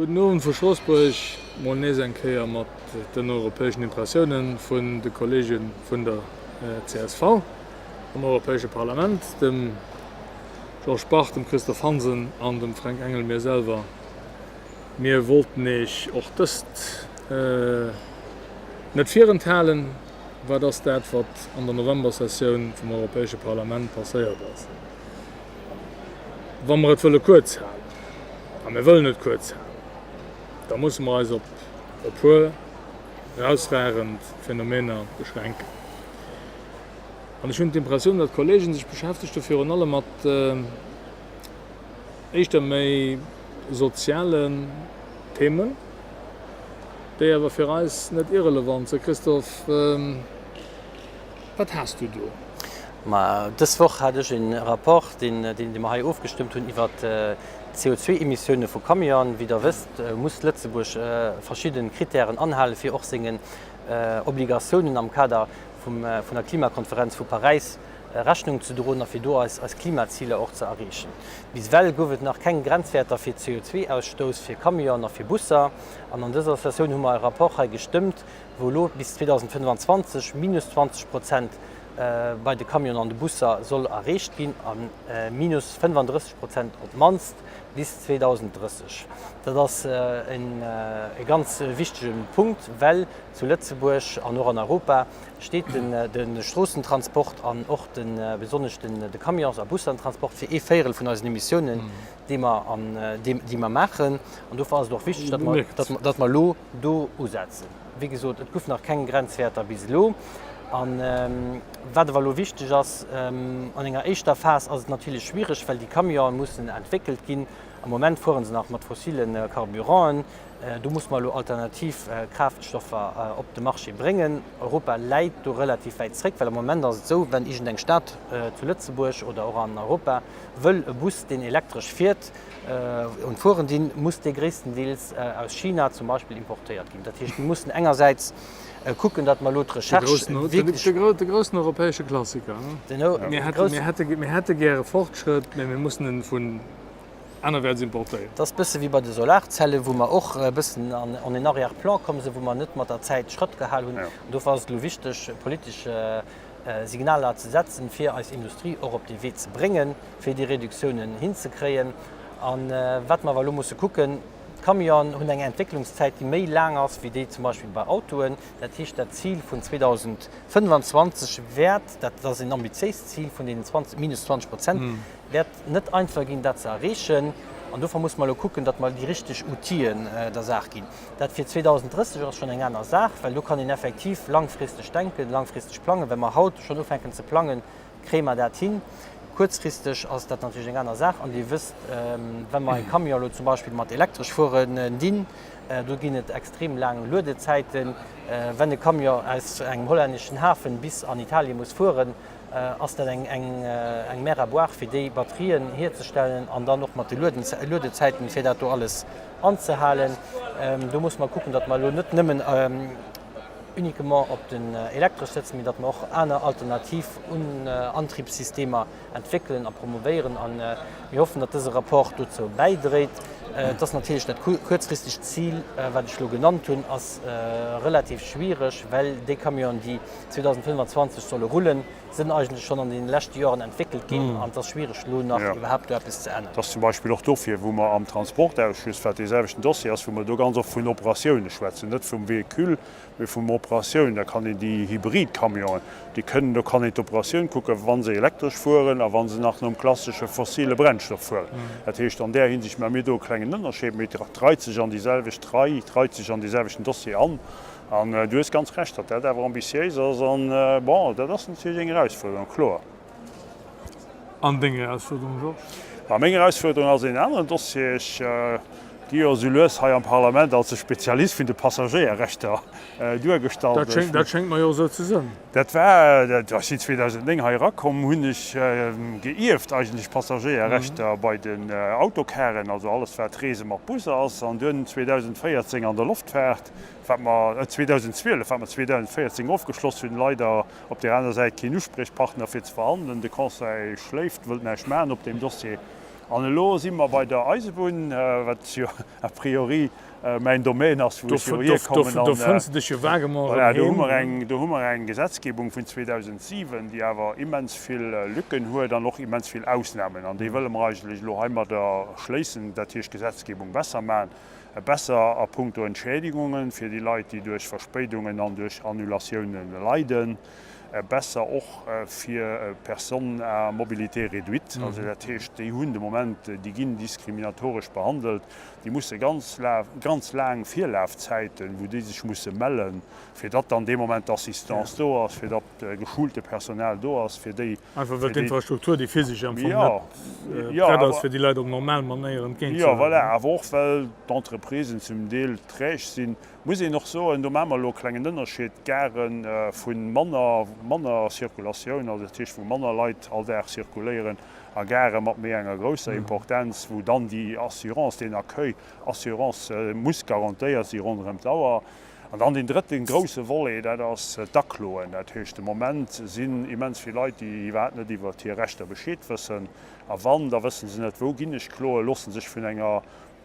Gudden Owend vu Stroossbuerg, mol nees eng Kéier mat den europäeschen Impressiounen vun de Kollege vun der csv am Europäesche Parlament, dem Georges Bach, dem Christophe Hansen an dem Fränk Engel, mir selwer. Mir wollten Iech och dëst net virenthalen. Wat ass dat, wat an der Novembersessioun vum Europäesche Parlament passéiert ass? Wa mer et wëlle kuerz halen, a mir wëllen et kuerz halen, da musse mer eis op e puer erausragend Phänomener beschränken. An ech hunn d'Impressioun, datt d'Kollegen sech beschäftegt hu virun allem mat éischter méi sozialen Themen, déi awer fir eis net irrelevant sinn. Christophe, wat has du do? Ma dës Woch hat ech e Rapport, deen mer hei ofgestëmmt hunn iwwert d'CO2-Emissioune vu Camionen. Wéi Der wësst, muss Lëtzebuerg verschidde Krittären anhalen, fir och sengen Obligatiounen am Kader vun der Klimakonferenz vu Paräis Rechnung ze droen a fir do eis Klimaziler och ze erreechen. Bis ewell gouf et nach keng Grenzwäerter fir CO2-Ausstouss fir Camionen a fir Busser. An an dëser Sessioun hu mer e Rapport hei gestëmmt, wou elo bis 2025 minus 20 Prozent bei de Camionen an de Busser soll erreecht ginn a minus 35 Prozent op d'mannst bis 2030. Dat ass e ganz wichtege Punkt, well zu Lëtzebuerg an och an Europa steet de Stroossentransport an och besonnesch de Camions a Bussentransport fir ee Véierel vun eisen Emissiounen, déi mer maachen. An dofir ass et och wichteg, datt mer elo do usetzen. Wéi gesot, et gouf nach keng Grenzwäerter bis elo. A wat awer elo wichteg ass, An enger éischter Phas ass et natierlech schwiereg, well déi Camionen mussen entwéckelt ginn. Am Moment fuere se nach mat fossile Carburanten. Do muss mer elo alternativ Kraaftstoffer op de Marché bréngen. Europa läit do relativ wäit zréck, well am Moment ass et esou, wenn iergendeng Stad zu Lëtzebuerg oder och an Europa wëll e Bus, deen elektresch fiert, un d'Fueren dinn, muss dee gréisstendeels aus China zum Beispill importéiert ginn. Dat heescht, mir mussen engersäits kucken, datt mer elo d'Recherche wierklech. De groussen europäesche Klassiker. Mir hätte gäre Fortschrëtt, mä mir mussen en vun anerwäerts importéieren. Dat ass e bësse wéi bei de Solarzellen, wou mer och e bëssen an en Arrière-plan komm sinn, wou mer net mat der Zäit Schrëtt gehal hunn. An dofir ass et elo wichteg, politesch Signaler ze setzen, fir eis Industrie och op dee Wee ze bréngen, fir déi Reduktiounen hinzekréien. A wat mer awer elo musse kucken, D'Camionen hunn eng Entwécklungszäit, déi méi laang ass wéi déi zum Beispill bei Autoen. Dat heescht, dat Zil vun 2025 wäert, dat ass en ambitiéist Zil vun deenen 20, minus 20 Prozent, wäert net einfach ginn, dat ze erreechen. An dofir musse mer elo kucken, datt mer déi richteg Outile der Saach ginn. Dat fir 2030 ass schonn eng aner Saach, well do kann een effektiv langfristeg denken, langfristeg plangen. Wa mer haut schonn ufänken ze plangen, kréie mer dat hin. Kuerzfristeg ass dat natierlech eng aner Saach. An Dir wësst, wa mer e Camion elo zum Beispill mat elektresch fueren dinn, do ginn et extrem laang Luedezäiten. Wenn e Camion aus engem hollänneschen Hafen bis an Italien muss fueren, ass dat eng Mer à boire, fir déi Batterien hierzestellen an dann och mat de Luedezäiten, fir dat do alles anzehalen. Do musse mer kucken, datt mer elo net nëmmen uniquement op den Elektresch sëtzen, mee datt mer och aner alternativ Antriebssystemer entwéckelen a promovéieren. A mir hoffen, datt dëse Rapport dozou bäidréit. Et ass natierlech dat kuerzfristegt Zil, wat ech elo genannt hunn, ass relativ schwiereg, well déi Camionen, déi 2025 solle rullen, sinn eigentlech schonn an deene leschte Joren entwéckelt ginn an et ass schwiereg elo nach iwwerhaapt do eppes ze änneren. Et ass zum Beispill och dofir, wou mer am Transportausschuss, wat dee selwechten Dossier ass, wou mer do ganz oft vun Operatioune schwätzen, net vum Véhicule, mee vum Operatioun. Da kann een déi Hybridcamionen, déi kënnen, do kann een d'Operatioun kucken, wa se elektresch fueren a wa se nach nom klassesche fossile Brennstoff fueren. Dat heescht, an där Hinsicht maache mir do e klengen Ënnerscheed, mee et reit sech an déi selwecht Rei, et reit sech an dee selwechten Dossier an. An du hues ganz Recht, datt dat awer ambitiéis ass. An, bon, dat ass natierlech eng Erausfuerderung, kloer. An deng Erausfuerderung, Georges? Ma meng Erausfuerderung ass een aneren Dossier. Ech gi jo esou lues hei am Parlament als de Spezialist vun de Passagéierrechter duergestallt. Dat schéngt mer jo esou ze sënn. Dat war, ech sinn 2009 hei erakomm, hunn ech geierft eigentlech Passagéierrechter bei den Autocaren, also alles wat Reese mat Bus ass, an dunn 2014 an der Loftfaart. wat mer 2012, wat mer 2014 ofgeschloss hunn, leider op där aner Säit keen Uspriechpartner fir ze verhandelen. De Conseil schléift, wëllt näischt maachen op deem Dossier. An elo si mer bei der Eisebunn, wat jo a priori mäin Domaine ass, wou ech jo hierkommen. Do fënns de dech jo vaguement erëm heem. Do hu mer eng, do hu mer eng Gesetzgebung vun 2007, déi awer immens vill Lücken huet an och immens vill Ausnahmen. An déi wëlle mer eigentlech elo heimadder schléissen, dat heescht d'Gesetzgebung besser maachen, besser a puncto Entschädigungen fir déi Leit, déi duerch Verspéidungen an duerch Annulatiounen leiden. Besser och fir Personnes à mobilité réduite, also dat heescht, déi hunn de Moment, déi ginn diskriminatoresch behandelt, déi musse ganz ganz laang Virlafzäiten, wou déi sech musse mellen, fir datt dann dee Moment d'Assistance do ass, fir datt geschulte Personal do ass, fir déi. Einfach well d'Infrastruktur, déi physesch am Fong net prett ass, fir déi Leit op normal Manéier entgéintzehuelen. Jo, voilà, awer och well d'Entreprisen zum Deel träg sinn. Muss een och soen, do maache mer elo e klengen Ënnerscheed, Gare vu manner, manner Circulatioun, also dat heescht wou manner Leit all Dag circuléieren, a Gare mat méi enger grousser Importenz, wou dann déi Assurance, deen Accueil, Assurance muss garantéiert si ronderëm d'Auer. An dann deen drëtte grouse Volet, dat ass d'Akloen. Dat heescht, de Moment sinn immens vill Leit, déi iwwerhaapt net iwwert hir Rechter Bescheed wëssen. A wann, da wësse se net, wou ginn ech kloen, loosse sech vun enger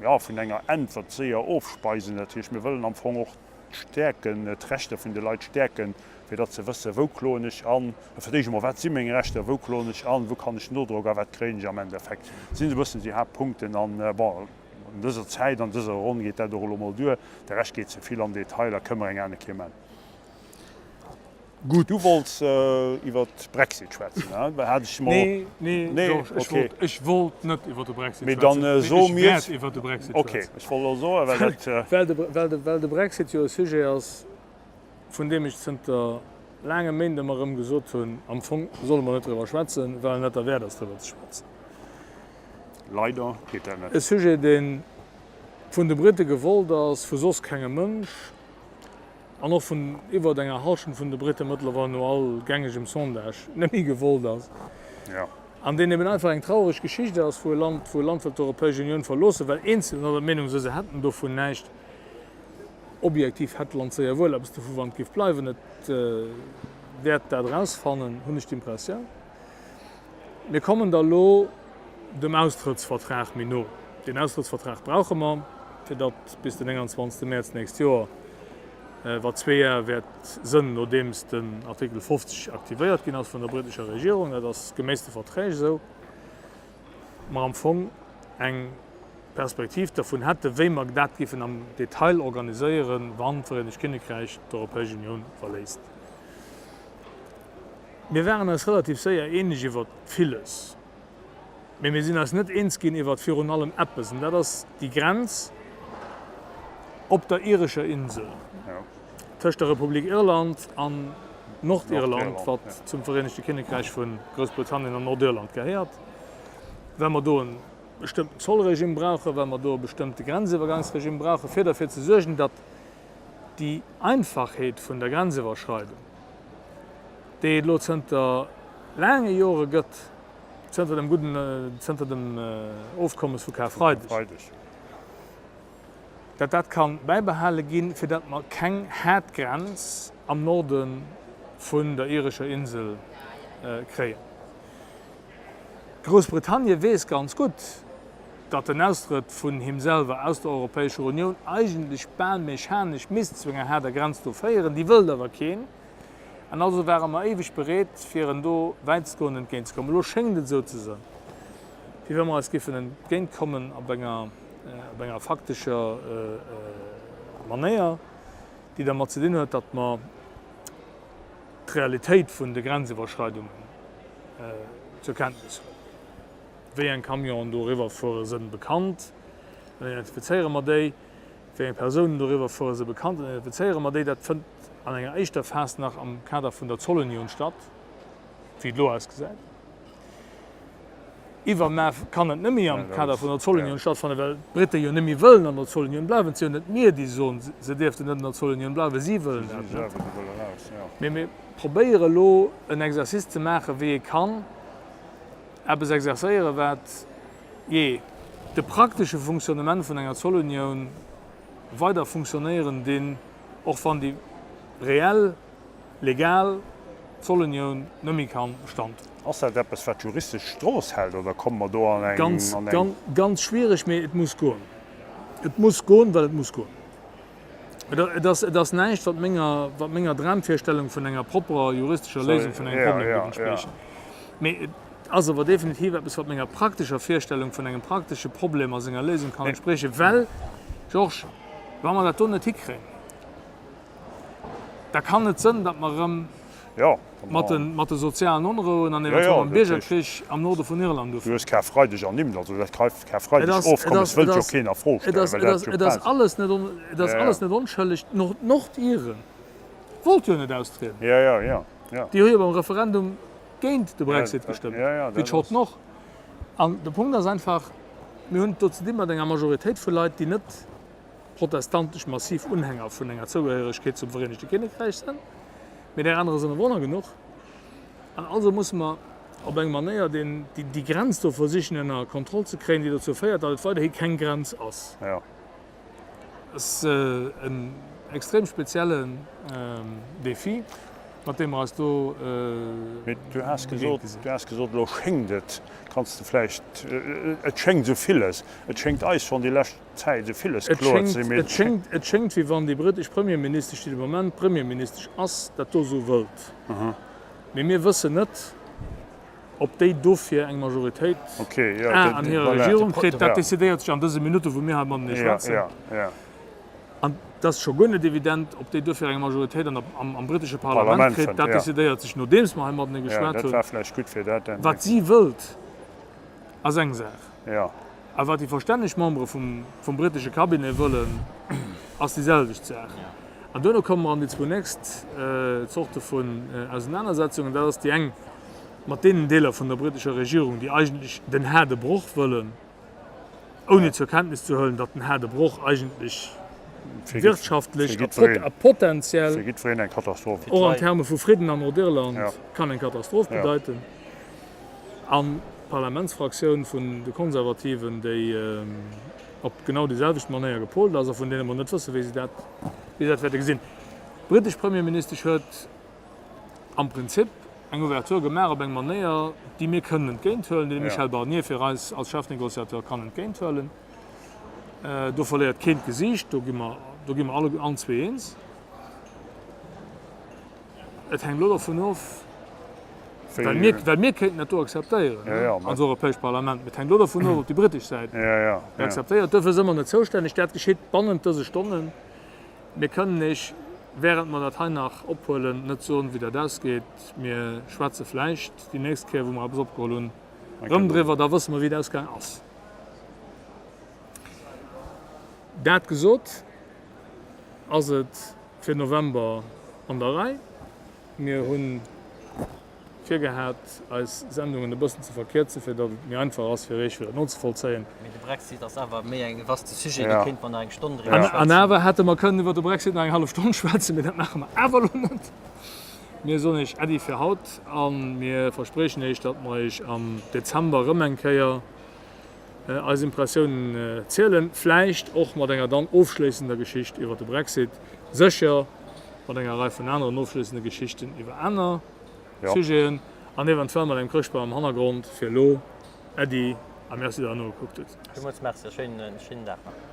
jo, vun enger Äntwert séier ofspeisen. Dat heescht, mir wëllen am Fong och stäerken, d'Rechter vun de Leit stäerken, fir datt se wëssen, wou kloen ech an, fir d'éischt emol, wat si meng Rechter, wou kloen ech an, wou kann ech nodrock a wat kréien ech am Endeffekt. Dat sinn esou e bëssen déi Haaptpunkten. An, bon, an dëser Zäit, an dëser Ronn geet dat och elo mol duer. De Rescht geet ze vill an Detailer, kënne mer eng aner Kéier man. Gutt. Du wollts iwwer Brexit schwätzen, he? Hat ech mol. Nee, nee, Georges, ech wollt, ech wollt net iwwer de Brexit Mee dann schwätzen, mee so ech mir. wäert iwwer de Brexit Ok, schwätzen. ech wollt elo soen, well dat. Well de, well de, well de Brexit jo e Sujet ass, vun deem ech zënter laange Méint ëmmer erëm gesot hunn, am Fong solle mer net driwwer schwätzen, well en net derwäert ass, driwwer ze schwätzen. Leider geet dat net. E Sujet, dee vun de Britte gewollt ass, vu soss kengem Mënsch. An och vun iwwert enger Hallschent vun de Brite mëttlerweil no all gängegem Sondage net méi gewollt ass. An deen eben einfach eng traureg Geschicht ass, wou e Land, wou e Land wëllt d'Europäesch Unioun verloossen, well Eenzelner der Meenung si se hätten dovun näischt. Objektiv hätt d'Land séier wuel eppes dovu wann et géif bleiwen. Et wäert dat erausfannen, hunn ech d'Impressioun. Mir kommen da lo dem Austrëttsvertrag méi no. Deen Austrëttsvertrag brauche mer, fir datt bis den 29. Mäerz d'nächst Joer, wat zwee Jar wäert sënn, nodeems den Artikel 50 aktivéiert ginn ass vun der britescher Regierung, dat ass geméiss de Verträg esou, mer am Fong eng Perspektiv dervun hätten, wéi mer dat géifen am Detail organiséieren, wann d'Vereenegt Kinnekräich d'Europäesch Unioun verléisst. Mir waren eis relativ séier eeneg iwwer villes, mee mir sinn eis net eens ginn iwwer virun allem eppes, an dat ass déi Grenz op der irescher Insel tëscht der Republik Irland an Nordirland, wat zum Vereenegte Kinnekräich vu Groussbritannien an Nordirland gehéiert, well mer do e bestëmmten Zollregime brauchen, well mer do e bestëmmte Grenziwwergangsregime brauchen, fir derfir ze suergen, datt déi Einfachheet vun der Grenziwwerschreidung, déi et elo zënter laange Jore gëtt, zënter dem gudden, zënter dem Ofkommes vu Karfreideg, datt dat ka bäibehale ginn, fir datt mer keng haart Grenz am Norde vun der irescher Insel kréien. Groussbritannie weess ganz gutt, datt den Austrëtt vun him selwer aus der Europäescher Unioun eigentlech bal mechanesch misst zu enger haarder Grenz do féieren. Déi wëllt awer keen. An also ware mer éiweg bereet, fir en do wäitstgoend entgéintzekommen. Elo schéngt et esou ze sënn, wéi wa mer eis géifen entgéintkommen op enger, op enger faktescher Manéier, déi dermat ze dinn huet, datt mer d'Realitéit vun de Grenziwwerschreidungen zur Kenntnis huelen. Wéi eng Camionen do eriwwer fuere sënn bekannt, dann identifizéiere mer déi. Wéi eng Persounen do eriwwer fuere si bekannt, dann identifizéiere mer déi. Dat fënnt an enger éischter Phas nach am Kader vun der Zollunioun statt, wéi et elo ausgesäit. Iwwermaach kann et net méi am Kader vun der Zollunioun stattfannen, well d'Brite jo net méi wëllen an der Zollunioun bleiwen. Et si jo net mir, déi soen, se dierften net an der Zollunioun bleiwen, si wëllen dat net. Mee mir probéiere elo en Exercice ze maachen, wéi ee kann eppes exerzéieren, wat, jee, de praktesche Fonctionnement vun enger Zollunioun weider funktionéieren dinn, och wann déi reell, legal. Zollunioun net méi ka Bestand hunn. Ass dat eppes, wat juristesch d'Strooss hält, oder komme mer do an eng. Ganz, ganz schwierig, mee et muss goen. Et muss goen, well et muss goen. Et ass, et ass näischt, wat menger, wat menger Dramvirstellung vun enger propperer juristescher Léisung vun engem Problem géif entspriechen. Mee et ass awer definitiv eppes, wat menger praktescher Virstellung vun engem praktesche Problem a senger Léisung kann entspriechen, well, Georges, wa mer dat do net hikréien, da kann et sënn, datt mer erëm mat de sozialen Onrouen an eventuell mam Biergerkrich am Norde vun Irland ufänken. Du hues Karfreideg ernimmt, also dat Karfreideg-Ofkommes wëllt jo keen a Fro stellen, well dat jo Et ass alles net, et ass alles net onschëlleg. D'Nordiren wollte jo net austrieden. Déi hu jo beim Referendum géint de Brexit gestëmmt, wéi d'Schotten och. An de Punkt ass einfach, mir hunn et do ze di mat enger Majoritéit vu Leit, déi net protestantesch massiv Unhänger vun enger Zougehéieregkeet zum Vereenegte Kinnekräich sinn, mee där anerer sinn der wonner genuch. An also musse mer op eng Manéier deen, déi Grenz do versichen ënner Kontroll ze kréien, déi dozou féiert, datt et weiderhi keng Grenz ass. Dat ass en extrem speziellen Défi, mat deem mer eis do Mee du has gesot, du has gesot, elo schéngt et, kanns de vläicht, et schéngt esou villes, et schéngt eis schonn déi lescht Zäit esou villes kloer ze sinn, mee et schéngt. Et schéngt, wéi wann déi brittesch Premierministesch, déi de Moment Premierministesch ass, dat do esou wëllt. Mee mir wëssen net, ob déi dofir eng Majoritéit a an hirer Regierung kritt. Dat decidéiert sech an dëse Minutten, wou mir hei matenee schwätzen. An et ass scho guer net evident, ob déi dofir eng Majoritéit am brittesche Parlament kritt. Dat decidéiert sech, nodeems mer hei matenee geschwat hunn. Wat si wëllt, ass eng Saach. A wat déi verstänneg Membere vum brittesche Cabinet wëllen, ass déi selwecht Saach. An duerno komme mer an déi zwou nächst Zorte vun Ausenanersetzungen. Dat ass déi eng mat deenen Deeler vun der brittescher Regierung, déi eigentlech den haarde Broch wëllen, ouni zur Kenntnis ze huelen, datt den haarde Broch eigentlech wirtschaftlech a potenziell och an Terme vu Fridden an Nordirland kann eng Katastroph bedeiten. An d'Parlamentsfraktioun vun de Konservativen, déi op genau déi selwecht Manéier gepolt ass a vun deene mer net wëssen, wéi si dat, wéi si dat wäerte gesinn. D'brittesch Premierministesch huet am Prinzip eng Ouverture gemaach op eng Manéier, déi mir kënnen entgéinthuelen, déi de Michel Barnier fir eis als Chefnégociateur kann entgéinthuelen. Do verléiert keen d'Gesiicht, do gi mer, do gi mer alle, allen zwee eens. Et hänkt elo dovun of, well mir, well mir kéinten dat do akzeptéieren als Europäescht Parlament, mee et hänkt elo dovun of, ob déi brittesch Säit dat akzeptéiert. Duerfir si mer net zoustänneg. Dat geschitt bannent dëse Stonnen. Mir kënnen Iech, während mer dat hei nach ophuelen, net soen, wéi dat ausgeet. Mir schwätze vläicht déi nächst Kéier, wou mer eppes opgeholl hunn, erëm driwwer. Da wësse mer, wéi et ausgaang ass. Dat gesot, ass et fir November an der Rei. Mir hu virgehat, eis Sendungen e bëssen ze verkierzen, fir datt et méi einfach ass fir Iech, fir dat nozevollzéien. Mee de Brexit ass awer méi eng vaste Sujet, do kéinte mer nach eng Stonn driwwer schwätzen. An awer hätte mer kënnen iwwer de Brexit nach eng hallef Stonn schwätzen, mee dat maache mer awer elo net. Mir soen Iech Äddi fir haut a mir verspriechen Iech, datt mer Iech am Dezember erëm eng Kéier eis Impressiounen zielen, vläicht och mat enger dann ofschléissender Geschicht iwwer de Brexit, sécher mat enger Rei vun aneren ofschléissende Geschichten iwwer aner Sujeten an eventuell mat engem Chrëschtbam am Hannergrond. Fir elo Äddi a Merci, datt Der nogekuckt hutt. Villmools Merci a schéinen Dag nach.